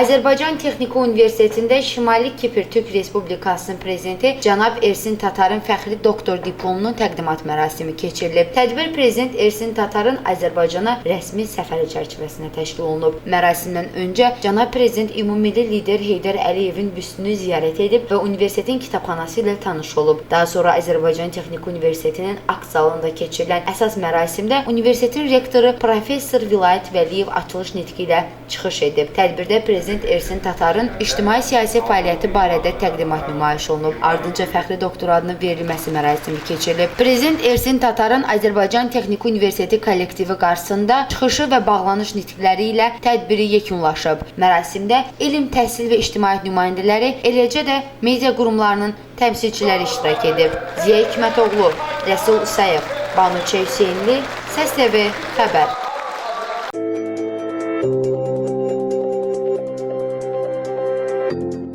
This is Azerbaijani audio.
Azərbaycan Texniki Universitetində Şimali Kipr Türk Respublikasının prezidenti cənab Ersin Tatarın fəxri doktor diplomunun təqdimat mərasimi keçirilib. Tədbir prezident Ersin Tatarın Azərbaycana rəsmi səfəri çərçivəsində təşkil olunub. Mərasimdən öncə cənab prezident ümummilli lider Heydər Əliyevin büstünü ziyarət edib və universitetin kitabxanası ilə tanış olub. Daha sonra Azərbaycan Texniki Universitetinin akt zalında keçirilən əsas mərasimdə universitetin rektoru professor Vilayət Vəliyev açılış nitqi ilə çıxış edib. Tədbirdə prezident Ersin Tatarın ictimai-siyasi fəaliyyəti barədə təqdimat nümayiş olunub. Ardınca fəxri doktor adının verilməsi mərasimi keçirilib. Prezident Ersin Tatarın Azərbaycan Texniki Universiteti kollektivi qarşısında çıxışı və bağlanış nitqləri ilə tədbiri yekunlaşıb. Mərasimdə elm, təhsil və ictimaiyyət nümayəndələri, eləcə də media qurumlarının təmsilçiləri iştirak edib. Ziya Hikmətoğlu, Rəsul Usayev, Banu Hüseynli, Səs TV xəbər.